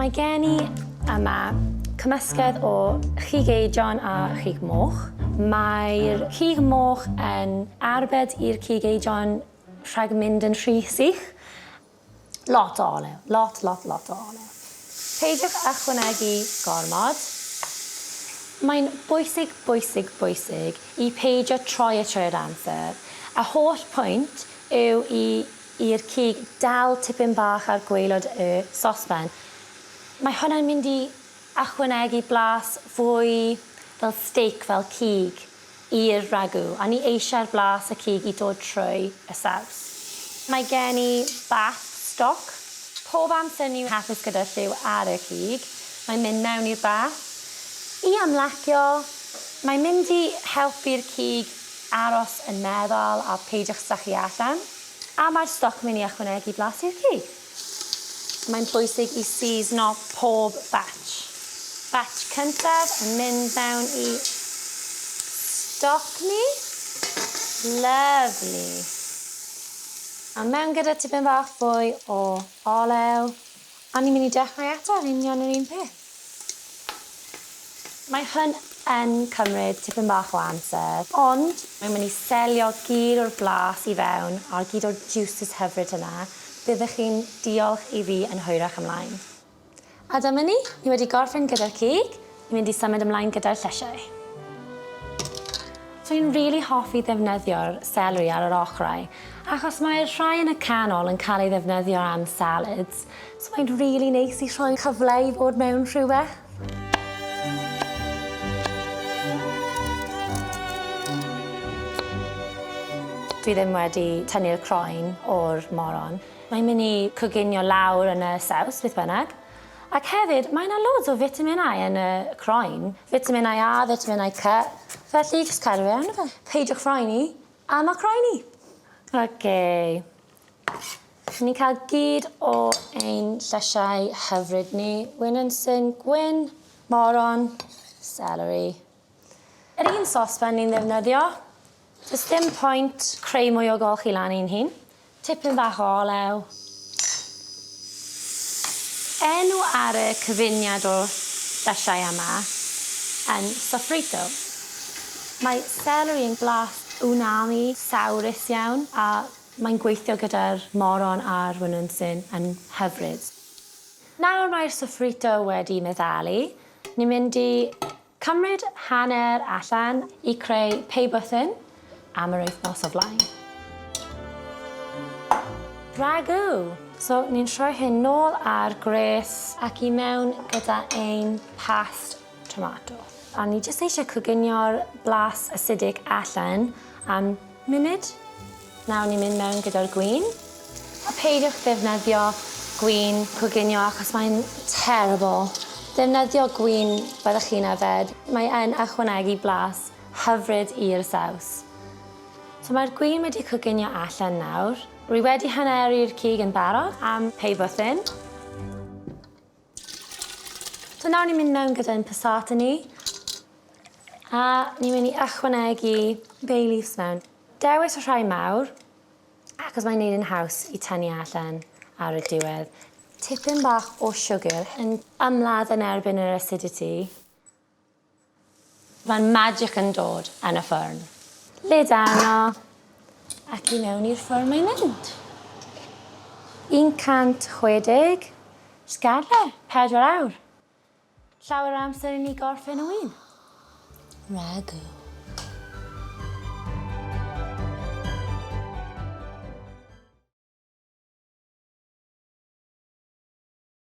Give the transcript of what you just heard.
Mae gen i yma cymysgedd o chig eidion a chig moch. Mae'r cig moch yn arbed i'r cig eidion rhag mynd yn rhy sych. Lot o olew. Lot, lot, lot o olew. Peidiwch ychwanegu gormod. Mae'n bwysig, bwysig, bwysig i peidio troi e trwy'r amser. Y holl pwynt yw i i'r cig dal tipyn bach ar gwaelod y sosban. Mae hwnna'n mynd i ychwanegu blas fwy fel steak, fel cig, i'r ragu, a ni eisiau'r blas y cig i dod trwy y saws. Mae gen i bath stoc. Pob amser ni'n hapus gyda'r lliw ar y cig, mae'n mynd mewn i'r bath i ymlacio. Mae'n mynd i helpu'r cig aros yn meddal a peidiwch sychu allan. A mae'r stoc mynd i ychwanegu blas i'r cig. Mae'n bwysig i seasno pob batch. Batch cyntaf yn mynd mewn i stoc ni. Lyfli. A mewn gyda tipyn bach fwy o olew. A ni'n mynd i dechrau eto yn union yr un peth. Mae hwn yn cymryd tipyn bach o amser, ond mae'n mynd i selio gyd o'r blas i fewn a'r gyd o'r juices hyfryd yna. Byddwch chi'n diolch i fi yn hwyrach ymlaen. A dyma ni, ni wedi gorffen gyda'r cig, ni'n mynd i symud ymlaen gyda'r llysiau. Dwi'n rili hoffi ddefnyddio'r seleri ar yr ochrau, achos mae'r rhai yn y canol yn cael ei ddefnyddio am salads, so mae'n rili neis i rhoi cyfle i fod mewn rhywbeth. Dwi ddim wedi tynnu'r croen o'r moron. Mae'n mynd i coginio lawr yn y saws, beth bynnag. Ac hefyd, mae 'na loads o fitaminau yn y croen. Fitaminau A, fitaminau C. Felly, jyst cadw fe arno fe. Peidiwch phoeni am y croeni. Oce. Ni'n cael gyd o ein llysiau hyfryd ni. Winwnsyn gwyn, moron, celery. Yr un sosban ni'n ddefnyddio. Does dim pwynt creu mwy o golchi lan i'n hun. Tipyn bach o olew. Enw ar y cyfuniad o lysiau yma yn sofrito. Mae seleri yn blas umami sawrus iawn a mae'n gweithio gyda'r moron a'r winwnsyn yn hyfryd. Nawr mae'r sofrito wedi meddalu, ni'n mynd i Cymryd hanner allan i creu pei bwthyn am yr wythnos o flaen. Ragu! So ni'n rhoi hyn nôl ar gwres ac i mewn gyda ein past tomato. A ni jyst eisiau coginio'r blas acidic allan am munud. Nawr ni'n mynd mewn gyda'r gwin. A peidiwch ddefnyddio gwin coginio achos mae'n terrible. Defnyddio gwin byddwch chi'n yfed. Mae yn ychwanegu blas hyfryd i'r saws. So mae'r gwin wedi coginio allan nawr. Rwy wedi haneru'r cig yn barod am pei bwthyn. So nawr ni'n mynd mewn gyda'n passata ni. A ni'n mynd i ychwanegu bay leaves mewn. Dewis y rhai mawr, achos mae'n neud yn haws i tynnu allan ar y diwedd. Tipyn bach o siwgr yn ymladd yn erbyn yr acidity. Mae'n magic yn dod yn y ffwrn. Lid arno, ac i mewn i'r ffwrn mae'n mynd. 160, jyst gad e, 4 awr. Llawer o amser i ni gorffen y win. Ragu.